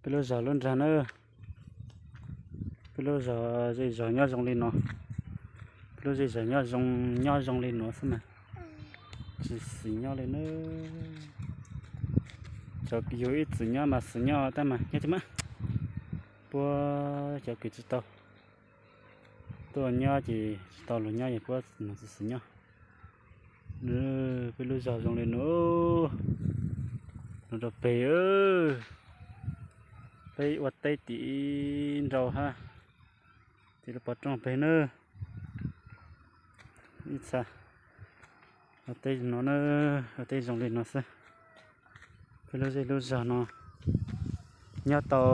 Peb lub zos lub nrag na, peb lub zos zej zos nyob zoo li no, peb lub zej zos nyob zoo, nyob zoo li no xwb mas tsis xis nyob li na. Cov yug ib txwm nyob mas xis nyob tab mas nyob tsis muaj, puab cov kws tsis tau tuaj nyob ces tsis tau luag nyob ces puab tsis xis nyob. Peb lub zos zoo li no, no rau peg, peb ua teb tim nrau hab, tim lub pov rooj peg na. Ib txha ua teb no na, ua teb zoo li no xwb. Peb lub zej lub zog no nyob tau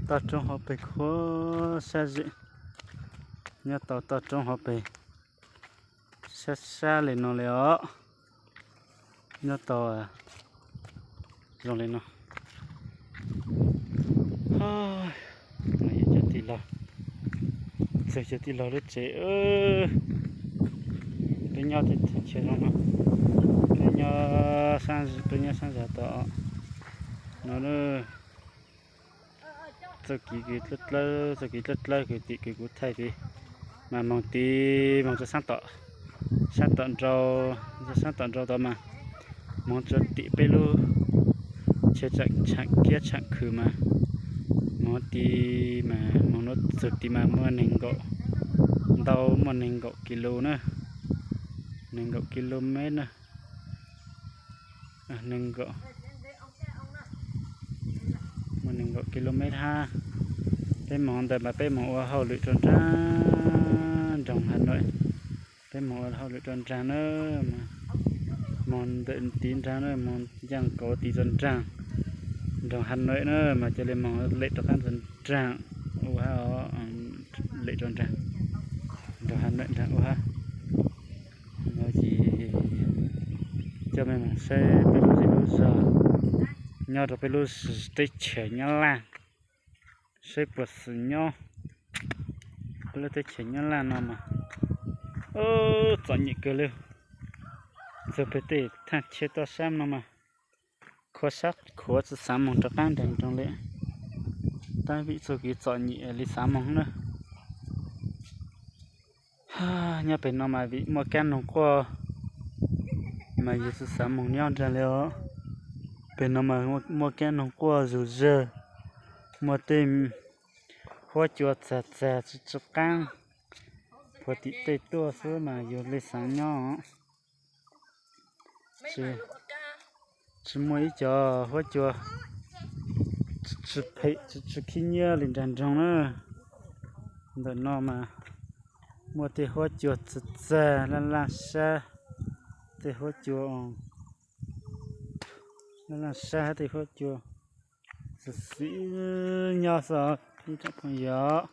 toj roob hauv peg khuab sab zem, nyob tau toj roob hauv peg sab sab li no li os. Nyob tau zoo li no. Cov tij laug, txog cov tij laug lub tsev, peb nyob teb chaws zoo no, peb nyob, peb nyob sab zag tom no. Txoj kev dlawb dlawb, txoj kev dlawb dlawb kws tim kws kuv thaij tid, mas moog tid moog rua sab tom, sab tom nrau, sab tom nrau tod mas moog rua tim peb lub chaw tsaam kiab tshaam khw mas moog tid mas moog nuav txug tid mas muaj neeg nkaum, ntau muaj neeg nkaum kis lus na, neeg nkaum kis lus mev na, neeg nkaum, muaj neeg nkaum kis lus mev hab. Peb moog ntawd mas peb moog ua hauj lwm rua nraag nroog Has Nuim, peb moog ua hauj lwm rua nraag na, moog ntawm tid nraag na, moog yaaj kauv tid rua nraag nroog Has Nuim na, mas ca le moog lem rov qaab rua nraag ua hab, lem rua nraag nroog Has Nuim nraag ua hab. No ces coj mej moog saib peb lub zej lub zog nyob rua peb lub teb chaws Nyab Laj, saib puas xis nyob. Peb lub teb chaws Nyab Laj no mas txom nyem kawg li. Txug peg tej thaaj chaw tuaj sab no mas khuav sab khuav tsi xaav moog rov qaab nraag nroog li, tab vim txuj kev txom nyem li xaav moog na. Nyob peg no mas vim muaj kaab noog quaj mas yug tsi xaav moog nyob nraag li os. Peg no mas muaj kaab noog quaj zug zawg, muaj tej huab cua txag txag tsi tsi qaab puag tim tej tuaj xwb mas yug le xaav nyob. Tsi muaj ib co huab cua tsi phem tsi khib nyiab li nraag nroog na. Ntawm no mas muaj tej huab cua txag txag laj laj sab, tej huab cua laj laj sab hab tej huab cua xwm xim nyob xwb os ib tsoom phooj ywg.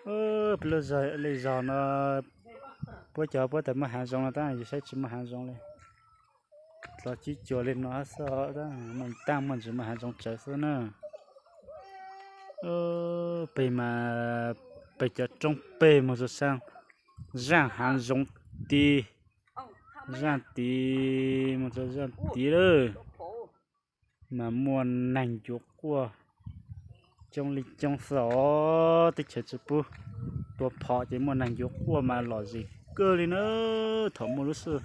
Peb lub zej lub zog no puab cov puab tas muaj haav zoov no tab yug saib tsi muaj haav zoov li. Dlov cib cuag li no xwb os, muaj taab muaj ntsis muaj haav zoov tsawv xwb na. Peg mas peg cov roob peg moog rua saab, zaaj haav zoov tid, zaaj tid moog rua zaaj tid lawm. Mas muaj neeg ncuav quaj coob li coob xwb os, teb chaws tsi pub tua phom ces muaj neeg ncuav quaj mas lom zem kawg li na. Thaum muaj lub sij,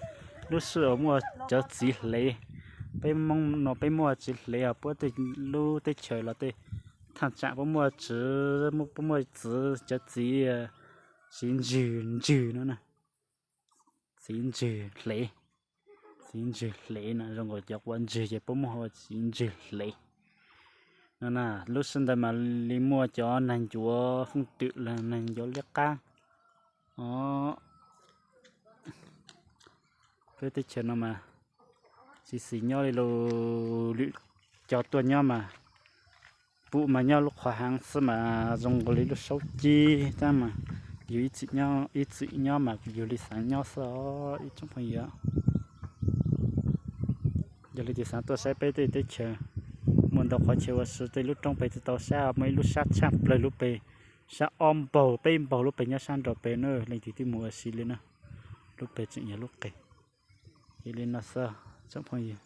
lub sij uas muaj cov txiv hlev, peb Moob no peb muaj txiv hlev os, puab tej lub teb chaws los tej thaaj tsaam puab muaj txiv, puab muaj txiv, cov txiv, txiv ntswg ntswg no na. Txiv ntswg hlev, txiv ntswg hlev no zoo nkaus cov quav ntswg ces puab muaj hu ua txiv ntswg hlev no na. Lub sij ntawd mas li muaj cov neeg ncuav fooj twm los neeg ncuav liab qab os. Peb teb chaws no mas tsis xis nyob li lus, lwm cov tuaj nyob mas pum mas nyob lub qhov haav xwb mas zoo nkaus li lub saub cib tab mas yug ib txwm nyob mas yug li xaav nyob xwb os ib tsoom phooj ywg. Yog li tis xaav tuaj saib peb tej teb chaws, muaj ntau qhov chaw ua si, tej lub roob peg tsis tau sab, muaj ib lub sab tshaaj plawg lub peg, sab ob npaug peb npaug lub peg nyob sab nraud peg na, leej twg twb mus ua si li na, lub peg tseem yog lub qeg. Yog li no xwb tsoom phooj ywg.